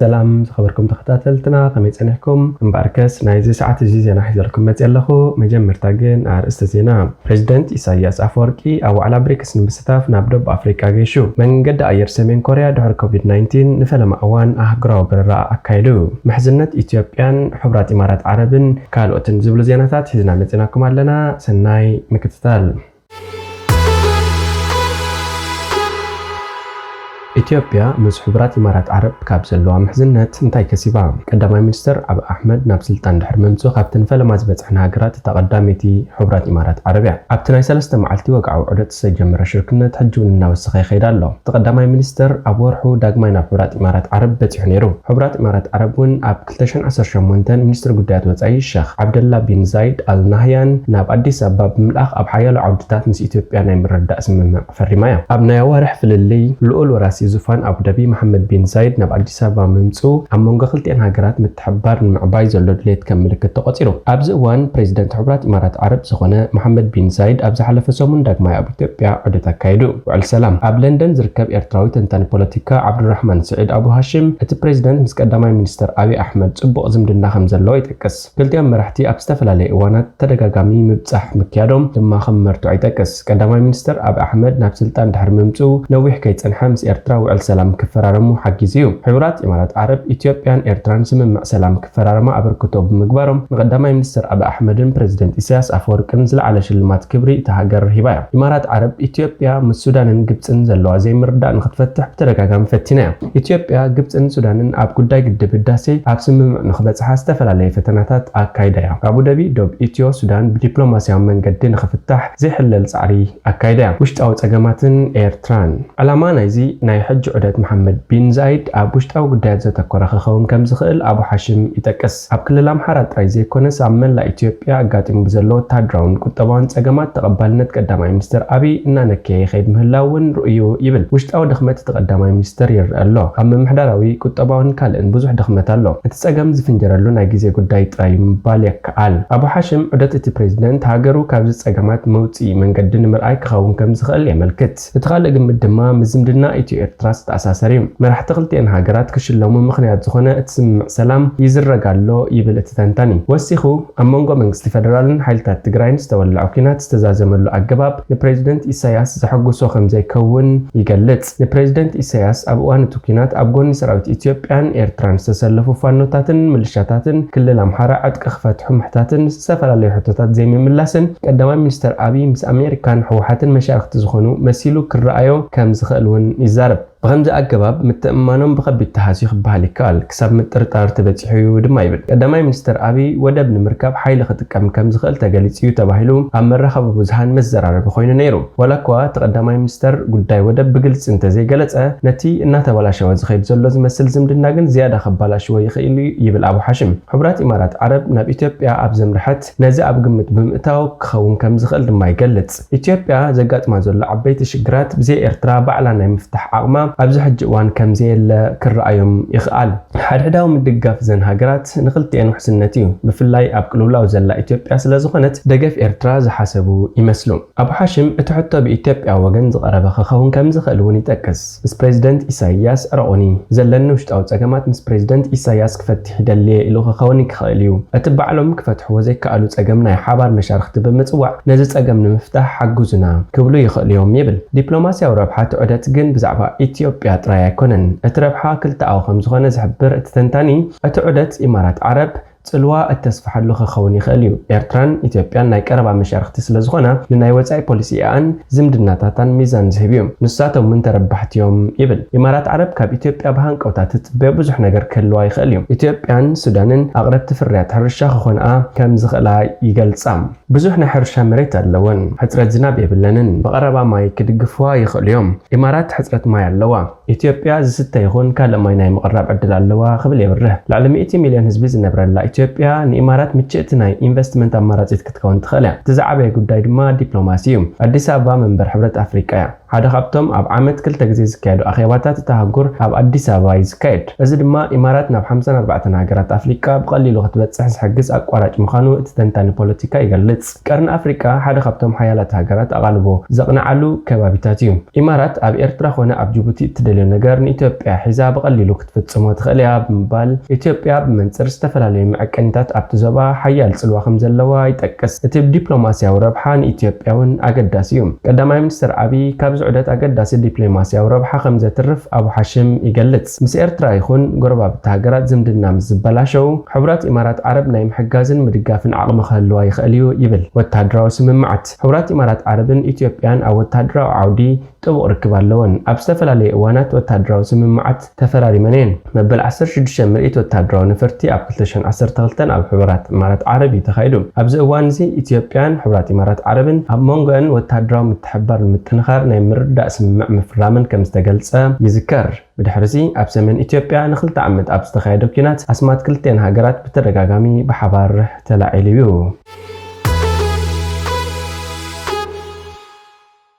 ሰላም ዝኸበርኩም ተኸታተልትና፣ ከመይ ጸኒሕኩም? እምበኣርከስ ናይዚ ሰዓት እዚ ዜና ሒዘልኩም መጽእ ኣለኹ። መጀመርታ ግን ኣርእስተ ዜና። ፕሬዚደንት ኢሳያስ ኣፈወርቂ ኣብ ዋዕላ ብሪክስ ንምስታፍ ናብ ደቡብ ኣፍሪቃ ገይሹ። መንገዲ ኣየር ሰሜን ኮርያ ድሕሪ ኮቪድ ናይንቲን ንፈለማ እዋን ኣህጉራዊ በረራ ኣካይዱ። ምሕዝነት ኢትዮጵያን ሕቡራት ኢማራት ዓረብን ካልኦትን ዝብሉ ዜናታት ሒዝና መጺናኩም ኣለና። ሰናይ ምክትታል። ኢትዮጵያ ምስ ሕቡራት ኢማራት ዓረብ ካብ ዘለዋ ምሕዝነት እንታይ ከሲባ? ቀዳማይ ሚኒስተር ኣብይ ኣሕመድ ናብ ስልጣን ድሕሪ ምምጽኡ ካብተን ፈለማ ዝበጽሐን ሃገራት እታ ቀዳመይቲ ሕቡራት ኢማራት ዓረብ እያ። ኣብቲ ናይ ሰለስተ መዓልቲ ወግዓዊ ዑደት ዝተጀመረ ሽርክነት ሕጂ እውን እናወሰኸ ይኸይድ ኣሎ። እቲ ቀዳማይ ሚኒስተር ኣብ ወርሑ ዳግማይ ናብ ሕቡራት ኢማራት ዓረብ በጺሑ ነይሩ። ሕቡራት ኢማራት ዓረብ እውን ኣብ ክልተ ሽሕን ዓሰርተ ሸሞንተን ሚኒስትሪ ጉዳያት ወጻኢ ሸኽ ዓብደላ ቢን ዛይድ ኣል ናህያን ናብ ኣዲስ ኣበባ ብምልኣኽ ኣብ ሓያሎ ዓውድታት ምስ ኢትዮጵያ ናይ ምርድዳእ ስምምዕ ፈሪማ እያ። ኣብ ናይ ኣዋርሕ ፍልልይ ልኡል ወራሲ ዙፋን ኣቡዳቢ መሓመድ ቢን ዛይድ ናብ ኣዲስ ኣበባ ምምጽኡ ኣብ መንጎ ክልቲኣን ሃገራት ምትሕብባር ንምዕባይ ዘሎ ድሌት ከም ምልክት ተቖጺሩ። ኣብዚ እዋን ፕሬዚደንት ሕቡራት ኢማራት ዓረብ ዝኾነ መሓመድ ቢን ዛይድ ኣብ ዝሓለፈ ሰሙን ዳግማይ ኣብ ኢትዮጵያ ዑደት ኣካይዱ። ውዕል ሰላም። ኣብ ለንደን ዝርከብ ኤርትራዊ ተንታኒ ፖለቲካ ዓብዱራሕማን ስዒድ ኣቡ ሃሽም፣ እቲ ፕሬዚደንት ምስ ቀዳማይ ሚኒስተር ኣብይ ኣሕመድ ጽቡቕ ዝምድና ከም ዘለዎ ይጠቅስ። ክልቲኦም መራሕቲ ኣብ ዝተፈላለየ እዋናት ተደጋጋሚ ምብጻሕ ምክያዶም ድማ ከም መርትዖ ይጠቅስ። ቀዳማይ ሚኒስተር ኣብይ ኣሕመድ ናብ ስልጣን ድሕሪ ምምጽኡ ነዊሕ ከይጸንሐ ምስ ኤርትራ ውዕል ሰላም ክፈራረሙ ሓጊዙ እዩ። ሕቡራት ኢማራት ዓረብ፣ ኢትዮጵያን ኤርትራን ስምምዕ ሰላም ክፈራረማ ኣበርክቶ ብምግባሮም ንቀዳማይ ሚኒስተር ኣብይ ኣሕመድን ፕሬዚደንት ኢሳያስ ኣፈወርቅን ዝለዓለ ሽልማት ክብሪ እታ ሃገር ሂባ እያ። ኢማራት ዓረብ፣ ኢትዮጵያ ምስ ሱዳንን ግብጽን ዘለዋ ዘይምርዳእ ንክትፈትሕ ብተደጋጋሚ ፈቲና እያ። ኢትዮጵያ፣ ግብጽን ሱዳንን ኣብ ጉዳይ ግድብ ህዳሴ ኣብ ስምምዕ ንክበጽሓ ዝተፈላለየ ፈተናታት ኣካይዳ እያ። ኣቡዳቢ ዶብ ኢትዮ ሱዳን ብዲፕሎማስያዊ መንገዲ ንክፍታሕ ዘይሕለል ጻዕሪ ኣካይዳ እያ። ውሽጣዊ ጸገማትን ኤርትራን። ዕላማ ናይዚ ናይ ሕጂ ዑደት መሓመድ ቢን ዛይድ ኣብ ውሽጣዊ ጉዳያት ዘተኮረ ክኸውን ከም ዝኽእል ኣቡ ሓሽም ይጠቅስ። ኣብ ክልል ኣምሓራ ጥራይ ዘይኮነስ ኣብ መላእ ኢትዮጵያ ኣጋጢሙ ብዘሎ ወተሃደራውን ቁጠባውን ጸገማት ተቐባልነት ቀዳማይ ሚኒስትር ኣብይ እናነከየ ይኸይድ ምህላው እውን ርኡይ እዩ ይብል። ውሽጣዊ ድኽመት እቲ ቀዳማይ ሚኒስትር ይረአ ኣሎ። ኣብ ምምሕዳራዊ፣ ቁጠባውን ካልእን ብዙሕ ድኽመት ኣሎ። እቲ ጸገም ዝፍንጀረሉ ናይ ግዜ ጉዳይ ጥራይ እዩ ምባል ይከኣል። ኣቡ ሓሽም ዑደት እቲ ፕሬዚደንት ሃገሩ ካብዚ ጸገማት መውጽኢ መንገዲ ንምርኣይ ክኸውን ከም ዝኽእል የመልክት። እቲ ካልእ ግምት ድማ ምስ ዝምድና ኢትዮ ኤርትራ ዝተኣሳሰር እዩ። መራሕቲ ክልቲኤን ሃገራት ክሽለሙ ምኽንያት ዝኾነ እቲ ስምምዕ ሰላም ይዝረግ ኣሎ ይብል እቲ ተንታኒ። ወሲኹ፣ ኣብ መንጎ መንግስቲ ፌደራልን ሓይልታት ትግራይን ዝተወልዐ ኲናት ዝተዛዘመሉ ኣገባብ ንፕሬዚደንት ኢሳያስ ዘሐጉሶ ከም ዘይከውን ይገልጽ። ንፕሬዚደንት ኢሳያስ ኣብ እዋን እቲ ኲናት ኣብ ጎኒ ሰራዊት ኢትዮጵያን ኤርትራን ዝተሰለፉ ፋኖታትን ምልሻታትን ክልል ኣምሓራ ዕጥቂ ክፈትሑ ምሕታትን ዝተፈላለዩ ሕቶታት ዘይምምላስን ቀዳማይ ሚኒስተር ኣብይ ምስ ኣሜሪካን ህወሓትን መሻርኽቲ ዝኾኑ መሲሉ ክረኣዮ ከም ዝኽእል እውን ይዛረብ። ብኸምዚ ኣገባብ ምትእምማኖም ብኸቢድ ተሃስዩ ክበሃል ይከኣል፣ ክሳብ ምጥርጣር ተበጺሑ እዩ ድማ ይብል። ቀዳማይ ሚኒስተር ኣብይ ወደብ ንምርካብ ሓይሊ ክጥቀም ከም ዝኽእል ተገሊጹ እዩ ተባሂሉ ኣብ መራኸቢ ብዙሃን መዘራረቢ ኮይኑ ነይሩ። ዋላ እኳ እቲ ቀዳማይ ሚኒስተር ጉዳይ ወደብ ብግልጺ እንተዘይገለጸ፣ ነቲ እናተበላሸወ ዝኸይድ ዘሎ ዝመስል ዝምድና ግን ዝያዳ ከባላሽዎ ይኽእል እዩ ይብል ኣቡ ሓሽም። ሕቡራት ኢማራት ዓረብ ናብ ኢትዮጵያ ኣብ ዘምርሐት ነዚ ኣብ ግምት ብምእታው ክኸውን ከም ዝኽእል ድማ ይገልጽ። ኢትዮጵያ ዘጋጥማ ዘሎ ዓበይቲ ሽግራት ብዘይ ኤርትራ ባዕላ ናይ ምፍታሕ ዓቕማ ኣብዚ ሕጂ እዋን ከም ዘየለ ክረኣዮም ይኽኣል። ሓድሕዳዊ ምድጋፍ ዘን ሃገራት ንኽልቲኤን ውሕስነት እዩ። ብፍላይ ኣብ ቅልውላው ዘላ ኢትዮጵያ ስለ ዝኾነት ደገፍ ኤርትራ ዝሓሰቡ ይመስሉ። ኣቡ ሓሽም፣ እቲ ሕቶ ብኢትዮጵያ ወገን ዝቐረበ ክኸውን ከም ዝኽእል እውን ይጠቅስ። ምስ ፕሬዚደንት ኢሳይያስ ዕረቑኒ፣ ዘለኒ ውሽጣዊ ጸገማት ምስ ፕሬዚደንት ኢሳይያስ ክፈትሕ ይደሊ እየ ኢሉ ክኸውን ይኽእል እዩ። እቲ ባዕሎም ክፈትሕዎ ዘይከኣሉ ጸገም ናይ ሓባር መሻርኽቲ ብምጽዋዕ ነዚ ጸገም ንምፍታሕ ሓግዙና ክብሉ ይኽእሉ እዮም ይብል። ዲፕሎማስያዊ ረብሓ እቲ ዑደት ግን ብዛዕባ ኢትዮጵያ ጥራይ ኣይኮነን። እቲ ረብሓ ክልተኣዊ ከም ዝኾነ ዝሕብር እቲ ተንታኒ፣ እቲ ዑደት ኢማራት ዓረብ ጽልዋ እተስፍሓሉ ክኸውን ይኽእል እዩ። ኤርትራን ኢትዮጵያን ናይ ቀረባ መሻርኽቲ ስለ ዝኾና፣ ንናይ ወጻኢ ፖሊሲኣን ዝምድናታታን ሚዛን ዝህብ እዩ። ንሳቶም እውን ተረባሕቲ እዮም ይብል። ኢማራት ዓረብ ካብ ኢትዮጵያ ብሃንቀውታ ትጽበዮ ብዙሕ ነገር ክህልዋ ይኽእል እዩ። ኢትዮጵያን ሱዳንን ኣቕረብቲ ፍርያት ሕርሻ ክኾንኣ ከም ዝኽእላ ይገልጻ። ብዙሕ ናይ ሕርሻ መሬት ኣለወን። ሕጽረት ዝናብ የብለንን። ብቐረባ ማይ ክድግፍዋ ይኽእሉ እዮም። ኢማራት ሕጽረት ማይ ኣለዋ። ኢትዮጵያ ዝስተ ይኹን ካልእ ማይ ናይ ምቕራብ ዕድል ኣለዋ ክብል የብርህ። ልዕሊ ሚእቲ ሚልዮን ህዝቢ ዝነብረላ ኢትዮጵያ ንኢማራት ምችእቲ ናይ ኢንቨስትመንት ኣማራጺት ክትከውን ትኽእል እያ። እቲ ዝዓበየ ጉዳይ ድማ ዲፕሎማሲ እዩ። ኣዲስ ኣበባ መንበር ሕብረት ኣፍሪቃ እያ። ሓደ ካብቶም ኣብ ዓመት ክልተ ግዜ ዝካየዱ ኣኼባታት እታ ኣህጉር ኣብ ኣዲስ ኣበባ እዩ ዝካየድ። እዚ ድማ ኢማራት ናብ ሓምሳን ኣርባዕተን ሃገራት ኣፍሪቃ ብቐሊሉ ክትበጽሕ ዝሕግዝ ኣቋራጭ ምዃኑ እቲ ተንታኒ ፖለቲካ ይገልጽ። ቀርኒ ኣፍሪቃ ሓደ ካብቶም ሓያላት ሃገራት ኣቓልቦ ዘቕንዓሉ ከባቢታት እዩ። ኢማራት ኣብ ኤርትራ ኾነ ኣብ ጅቡቲ እትደልዮ ነገር ንኢትዮጵያ ሒዛ ብቐሊሉ ክትፍጽሞ ትኽእል እያ ብምባል፣ ኢትዮጵያ ብመንጽር ዝተፈላለዩ መዐቀኒታት ኣብቲ ዞባ ሓያል ጽልዋ ከም ዘለዋ ይጠቅስ። እቲ ዲፕሎማስያዊ ረብሓ ንኢትዮጵያ እውን ኣገዳሲ እዩ። ቀዳማይ ሚኒስትር ኣቢይ ካብዚ ዑደት ኣገዳሲ ዲፕሎማስያዊ ረብሓ ከም ዘትርፍ ኣቡ ሓሽም ይገልጽ። ምስ ኤርትራ ይኹን ጎረባብቲ ሃገራት ዝምድና ምስ ዝበላሸው፣ ሕቡራት ኢማራት ዓረብ ናይ ምሕጋዝን ምድጋፍን ዓቕሚ ክህልዋ ይኽእል እዩ ይብል ወተሃደራዊ ስምምዓት። ሕቡራት ኢማራት ዓረብን ኢትዮጵያን ኣብ ወተሃደራዊ ዓውዲ ጥቡቕ ርክብ ኣለወን። ኣብ ዝተፈላለዩ እዋናት ወተሃደራዊ ስምምዓት ተፈራሪመን እየን። መበል ዓሰርተ ሽዱሽተ ምርኢት ወተሃደራዊ ነፈርቲ ኣብ ክልተ ሽሕን ዓሰርተ ክልተን ኣብ ሕቡራት ኢማራት ዓረብ እዩ ተኻይዱ። ኣብዚ እዋን እዚ ኢትዮጵያን ሕቡራት ኢማራት ዓረብን ኣብ መንጎአን ወተሃደራዊ ምትሕብባር ንምጥንኻር ናይ ምርድዳእ ስምምዕ ምፍራመን ከም ዝተገልጸ ይዝከር። ብድሕርዚ ኣብ ሰሜን ኢትዮጵያ ንኽልተ ዓመት ኣብ ዝተኻየደ ኲናት ኣስማት ክልቲአን ሃገራት ብተደጋጋሚ ብሓባር ተላዒሉ እዩ።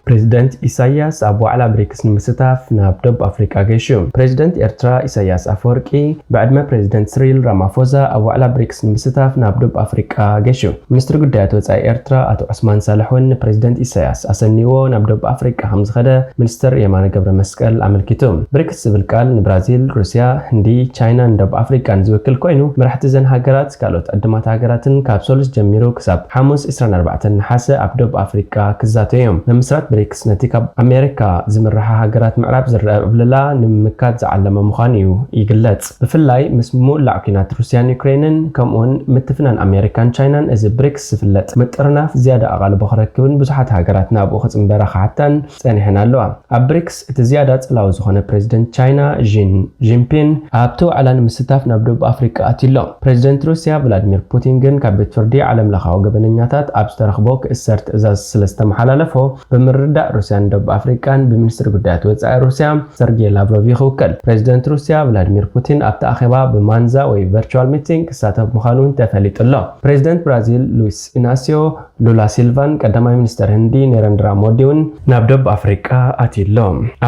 ፕሬዚደንት ኢሳያስ ኣብ ዋዕላ ብሪክስ ንምስታፍ ናብ ደቡብ ኣፍሪቃ ገይሹ። ፕሬዚደንት ኤርትራ ኢሳያስ ኣፈወርቂ ብዕድመ ፕሬዚደንት ስሪል ራማፎዛ ኣብ ዋዕላ ብሪክስ ንምስታፍ ናብ ደቡብ ኣፍሪቃ ገይሹ። ሚኒስትሪ ጉዳያት ወጻኢ ኤርትራ ኣቶ ዑስማን ሳልሕ እውን ንፕሬዚደንት ኢሳያስ ኣሰንይዎ ናብ ደቡብ ኣፍሪቃ ከም ዝኸደ ሚኒስትር የማነ ገብረ መስቀል ኣመልኪቱ። ብሪክስ ዝብል ቃል ንብራዚል፣ ሩስያ፣ ህንዲ፣ ቻይናን ደቡብ ኣፍሪቃን ዝውክል ኮይኑ፣ መራሕቲ እዘን ሃገራት ካልኦት ዕድማት ሃገራትን ካብ ሰሉስ ጀሚሩ ክሳብ ሓሙስ ዕስራን ኣርባዕተን ነሓሰ ኣብ ደቡብ ኣፍሪቃ ክዛተዩ እዮም። ምምስራት ብሪክስ ነቲ ካብ ኣሜሪካ ዝምርሓ ሃገራት ምዕራብ ዝረአ ዕብለላ ንምምካት ዝዓለመ ምዃኑ እዩ ይግለጽ። ብፍላይ ምስ ምውላዕ ኲናት ሩስያን ዩክሬንን ከምኡውን ምትፍናን ኣሜሪካን ቻይናን እዚ ብሪክስ ዝፍለጥ ምጥርናፍ ዝያዳ ኣቓልቦ ክረክብን ብዙሓት ሃገራት ናብኡ ክጽንበራ ክሓታን ጸኒሐን ኣለዋ። ኣብ ብሪክስ እቲ ዝያዳ ጽላዊ ዝኾነ ፕሬዚደንት ቻይና ዢን ጂንፒን ኣብቲ ዋዕላ ንምስታፍ ናብ ደቡብ ኣፍሪቃ ኣትዩ ኣሎ። ፕሬዚደንት ሩስያ ቭላድሚር ፑቲን ግን ካብ ቤት ፍርዲ ዓለም ለኻዊ ገበነኛታት ኣብ ዝተረኽቦ ክእሰር ትእዛዝ ስለ ዝተመሓላለፎ ብምርዳእ ሩስያን ደቡብ ኣፍሪቃን ብሚኒስትሪ ጉዳያት ወጻኢ ሩስያ ሰርጌይ ላቭሮቭ እዩ ክውከል። ፕሬዚደንት ሩስያ ቭላድሚር ፑቲን ኣብቲ ኣኼባ ብማንዛ ወይ ቨርቹዋል ሚቲንግ ክሳተፍ ምዃኑ እውን ተፈሊጡ ኣሎ። ፕሬዚደንት ብራዚል ሉዊስ ኢናሲዮ ሉላ ሲልቫን ቀዳማይ ሚኒስተር ህንዲ ኔረንድራ ሞዲ እውን ናብ ደቡብ ኣፍሪቃ ኣትዩ ኣሎ።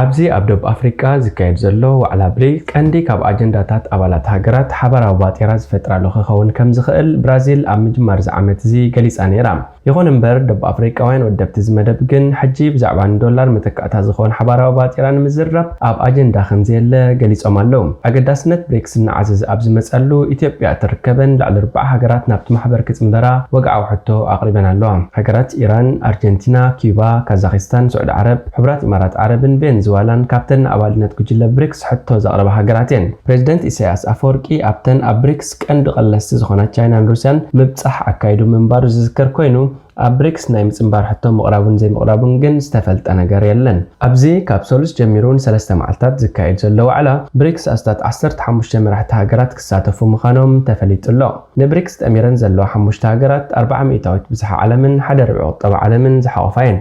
ኣብዚ ኣብ ደቡብ ኣፍሪቃ ዝካየድ ዘሎ ዋዕላ ብሪክስ ቀንዲ ካብ ኣጀንዳታት ኣባላት ሃገራት ሓባራዊ ባጤራ ዝፈጥራሉ ክኸውን ከም ዝኽእል ብራዚል ኣብ ምጅማር እዚ ዓመት እዚ ገሊጻ ነይራ። ይኹን እምበር ደቡብ ኣፍሪቃውያን ወደብቲ እዚ መደብ ግን ሕጂ ብዛዕባ ንዶላር መተካእታ ዝኸውን ሓባራዊ ባጤራ ንምዝርራብ ኣብ ኣጀንዳ ከም ዘየለ ገሊጾም ኣለዉ። ኣገዳስነት ብሪክስ እናዓዘዘ ኣብ ዝመጸሉ ኢትዮጵያ እትርከበን ልዕሊ ኣርባዓ ሃገራት ናብቲ ማሕበር ክጽንበራ ወግዓዊ ሕቶ ኣቕሪበን ኣለዋ። ሃገራት ኢራን፣ ኣርጀንቲና፣ ኪዩባ፣ ካዛኺስታን፣ ስዑዲ ዓረብ፣ ሕቡራት ኢማራት ዓረብን ቬንዙዋላን ካብተን ንኣባልነት ጉጅለ ብሪክስ ሕቶ ዘቕረባ ሃገራት እየን። ፕሬዚደንት ኢሳያስ ኣፈወርቂ ኣብተን ኣብ ብሪክስ ቀንዲ ቀለስቲ ዝኾና ቻይናን ሩስያን ምብጻሕ ኣካይዱ ምንባሩ ዝዝከር ኮይኑ፣ ኣብ ብሪክስ ናይ ምጽንባር ሕቶ ምቕራቡን ዘይምቕራቡን ግን ዝተፈልጠ ነገር የለን። ኣብዚ ካብ ሰሉስ ጀሚሩ ንሰለስተ መዓልታት ዝካየድ ዘሎ ዋዕላ ብሪክስ ኣስታት ዓሰርተ ሓሙሽተ መራሕቲ ሃገራት ክሳተፉ ምዃኖም ተፈሊጡ ኣሎ። ንብሪክስ ጠሚረን ዘለዋ ሓሙሽተ ሃገራት ኣርብዓ ሚእታዊት ብዝሒ ዓለምን ሓደ ርብዒ ቁጠባ ዓለምን ዝሓቖፋ እየን።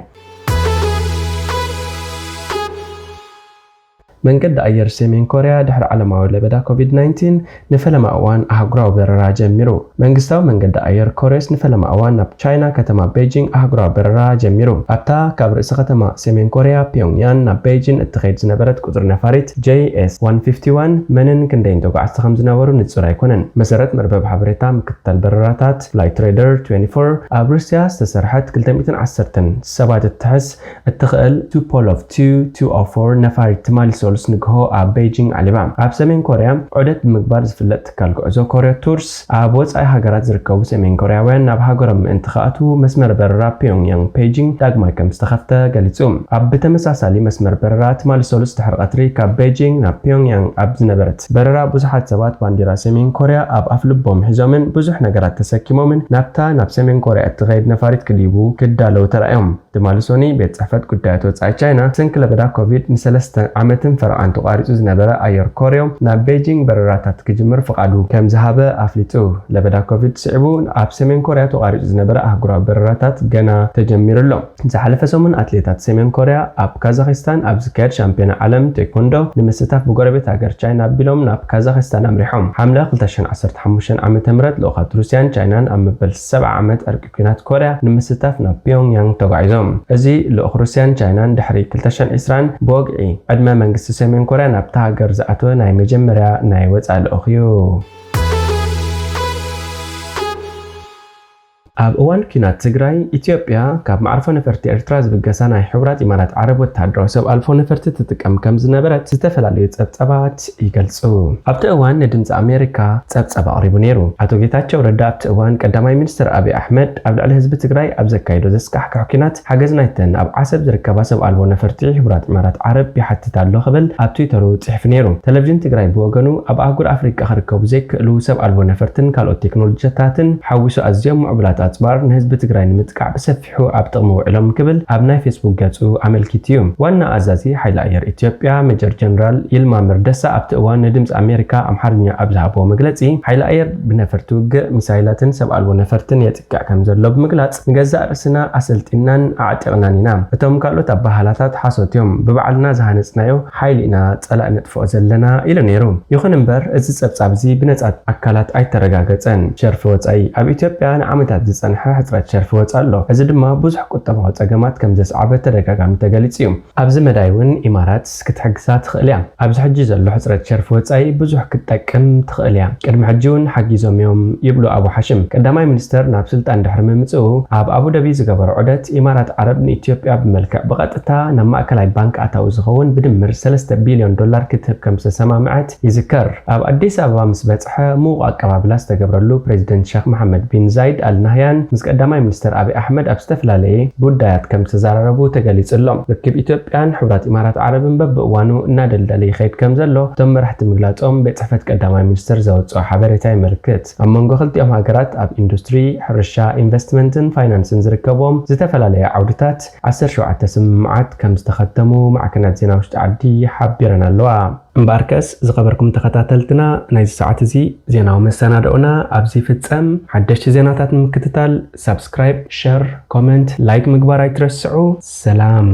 መንገዲ ኣየር ሰሜን ኮርያ ድሕሪ ዓለማዊ ለበዳ ኮቪድ ናይንቲን ንፈለማ እዋን ኣህጉራዊ በረራ ጀሚሩ። መንግስታዊ መንገዲ ኣየር ኮርዮስ ንፈለማ እዋን ናብ ቻይና ከተማ ቤጂንግ ኣህጉራዊ በረራ ጀሚሩ። ኣብታ ካብ ርእሲ ከተማ ሰሜን ኮርያ ፒዮንግያን ናብ ቤጂን እትኸይድ ዝነበረት ቁጽሪ ነፋሪት ጄ ኤስ ዋን ፊፍቲ ዋን መንን ክንደይን ተጓዓዝቲ ከም ዝነበሩ ንጹር ኣይኮነን። መሰረት መርበብ ሓበሬታ ምክትታል በረራታት ፍላይት ሬደር ትዌንቲ ፎር፣ ኣብ ሩስያ ዝተሰርሐት ክልተ ሚእትን ዓሰርተን ሰባት እትሕዝ እትኽእል ቱፖሎቭ ቱ ቱ ኦ ፎር ነፋሪት ትማሊ ሰሉስ ንግሆ ኣብ ቤጂንግ ዓሊባ። ኣብ ሰሜን ኮርያ ዑደት ብምግባር ዝፍለጥ ትካል ጉዕዞ ኮርዮ ቱርስ፣ ኣብ ወጻኢ ሃገራት ዝርከቡ ሰሜን ኮርያውያን ናብ ሃገሮም ምእንቲ ክኣትዉ መስመር በረራ ፒዮንግያንግ ቤጂንግ ዳግማይ ከም ዝተኸፍተ ገሊጹ። ኣብ ብተመሳሳሊ መስመር በረራ ትማሊ ሰሉስ ድሕሪ ቀትሪ ካብ ቤጂንግ ናብ ፒዮንግያንግ ኣብ ዝነበረት በረራ ብዙሓት ሰባት ባንዲራ ሰሜን ኮርያ ኣብ ኣፍልቦም ሒዞምን ብዙሕ ነገራት ተሰኪሞምን ናብታ ናብ ሰሜን ኮርያ እትኸይድ ነፋሪት ክድይቡ ክዳለዉ ተራእዮም። ትማሊ ሶኒ ቤት ጽሕፈት ጉዳያት ወጻኢ ቻይና ብሰንኪ ለበዳ ኮቪድ ንሰለስተ ዓመትን ፈረቓን ተቋሪጹ ዝነበረ ኣየር ኮርዮ ናብ ቤጂንግ በረራታት ክጅምር ፍቓዱ ከም ዝሃበ ኣፍሊጡ። ለበዳ ኮቪድ ስዒቡ ኣብ ሰሜን ኮርያ ተቋሪጹ ዝነበረ ኣህጉራዊ በረራታት ገና ተጀሚሩ ኣሎ። ዝሓለፈ ሰሙን ኣትሌታት ሰሜን ኮርያ ኣብ ካዛኺስታን ኣብ ዝካየድ ሻምፒዮና ዓለም ቴኮንዶ ንምስታፍ ብጎረቤት ሃገር ቻይና ኣቢሎም ናብ ካዛኺስታን ኣምሪሖም። ሓምለ ክልተ ሽሕን ዓሰርተ ሓሙሽተን ዓመተ ምህረት ልኡኻት ሩስያን ቻይናን ኣብ መበል ሰብዓ ዓመት ዕርቂ ኲናት ኮርያ ንምስታፍ ናብ ፒዮንግያንግ ተጓዒዞም። እዚ ልኡኽ ሩስያን ቻይናን ድሕሪ ክልተ ሽሕን ዕስራን ብወግዒ ዕድመ መንግስቲ ሰሜን ኮርያ ናብታ ሃገር ዝኣተወ ናይ መጀመርያ ናይ ወጻኢ ልኡኽ እዩ። ኣብ እዋን ኲናት ትግራይ፣ ኢትዮጵያ ካብ መዕርፎ ነፈርቲ ኤርትራ ዝብገሳ ናይ ሕቡራት ኢማራት ዓረብ ወተሃደራዊ ሰብ ኣልፎ ነፈርቲ ትጥቀም ከም ዝነበረት ዝተፈላለዩ ጸብጸባት ይገልጹ። ኣብቲ እዋን ንድምጺ ኣሜሪካ ጸብጸባ ኣቕሪቡ ነይሩ። ኣቶ ጌታቸው ረዳ ኣብቲ እዋን ቀዳማይ ሚኒስትር ኣብይ ኣሕመድ ኣብ ልዕሊ ህዝቢ ትግራይ ኣብ ዘካየዶ ዘስካሕክሕ ኲናት ሓገዝ ናይተን ኣብ ዓሰብ ዝርከባ ሰብ ኣልቦ ነፈርቲ ሕቡራት ኢማራት ዓረብ ይሓትት ኣሎ ክብል ኣብ ትዊተሩ ጽሒፉ ነይሩ። ቴሌቪዥን ትግራይ ብወገኑ ኣብ ኣህጉር ኣፍሪቃ ክርከቡ ዘይክእሉ ሰብ ኣልቦ ነፈርትን ካልኦት ቴክኖሎጂታትን ሓዊሱ ኣዝዮም ምዕቡላት ኣጽዋር ንህዝቢ ትግራይ ንምጥቃዕ ብሰፊሑ ኣብ ጥቕሚ ውዕሎም ክብል ኣብ ናይ ፌስቡክ ገጹ ኣመልኪቱ እዩ። ዋና ኣዛዚ ሓይሊ ኣየር ኢትዮጵያ ሜጀር ጀነራል ይልማ መርደሳ ኣብቲ እዋን ንድምፂ ኣሜሪካ ኣምሓርኛ ኣብ ዝሃብዎ መግለፂ፣ ሓይሊ ኣየር ብነፈርቲ ውግእ፣ ሚሳይላትን ሰብ ኣልቦ ነፈርትን የጥቅዕ ከም ዘሎ ብምግላፅ፣ ንገዛእ ርእስና ኣሰልጢንናን ኣዕጢቕናን ኢና። እቶም ካልኦት ኣበሃህላታት ሓሶት እዮም። ብባዕልና ዝሃነፅናዮ ሓይሊ ኢና ፀላእ ነጥፍኦ ዘለና ኢሉ ነይሩ። ይኹን እምበር፣ እዚ ጸብጻብ እዚ ብነጻ ኣካላት ኣይተረጋገጸን። ሸርፊ ወጻኢ። ኣብ ኢትዮጵያ ንዓመታት ዝጸንሐ ሕጽረት ሸርፊ ወጻኢ ኣሎ። እዚ ድማ ብዙሕ ቁጠባዊ ጸገማት ከም ዘስዓበ ተደጋጋሚ ተገሊጹ እዩ። ኣብዚ መዳይ እውን ኢማራት ክትሕግዛ ትኽእል እያ። ኣብዚ ሕጂ ዘሎ ሕጽረት ሸርፊ ወጻኢ ብዙሕ ክትጠቅም ትኽእል እያ። ቅድሚ ሕጂ እውን ሓጊዞም እዮም ይብሉ ኣቡ ሓሽም። ቀዳማይ ሚኒስተር ናብ ስልጣን ድሕሪ ምምጽኡ ኣብ ኣቡደቢ ዝገበሮ ዑደት ኢማራት ዓረብ ንኢትዮጵያ ብመልክዕ ብቐጥታ ናብ ማእከላይ ባንክ ኣታዊ ዝኸውን ብድምር ሰለስተ ቢልዮን ዶላር ክትህብ ከም ዝተሰማምዐት ይዝከር። ኣብ ኣዲስ ኣበባ ምስ በጽሐ ምዉቕ ኣቀባብላ ዝተገብረሉ ፕሬዚደንት ሸኽ መሓመድ ቢን ዛይድ ኣል ናህያን ምስ ቀዳማይ ሚኒስተር ኣብይ ኣሕመድ ኣብ ዝተፈላለየ ጉዳያት ከም ዝተዘራረቡ ተገሊጹ ኣሎ። ርክብ ኢትዮጵያን ሕቡራት ኢማራት ዓረብን በብእዋኑ እናደልደለ ይኸይድ ከም ዘሎ እቶም መራሕቲ ምግላጾም ቤት ጽሕፈት ቀዳማይ ሚኒስተር ዘወጽኦ ሓበሬታ የመልክት። ኣብ መንጎ ክልቲኦም ሃገራት ኣብ ኢንዱስትሪ፣ ሕርሻ፣ ኢንቨስትመንትን ፋይናንስን ዝርከብዎም ዝተፈላለየ ዓውድታት ዓሰርተ ሸውዓተ ስምምዓት ከም ዝተኸተሙ ማዕከናት ዜና ውሽጢ ዓዲ ሓቢረን ኣለዋ። እምበኣርከስ ዝኸበርኩም ተኸታተልትና፣ ናይዚ ሰዓት እዚ ዜናዊ መሰናድኦና ኣብዚ ይፍጸም። ሓደሽቲ ዜናታት ንምክትታል ሳብስክራይብ፣ ሸር፣ ኮመንት፣ ላይክ ምግባር ኣይትረስዑ። ሰላም።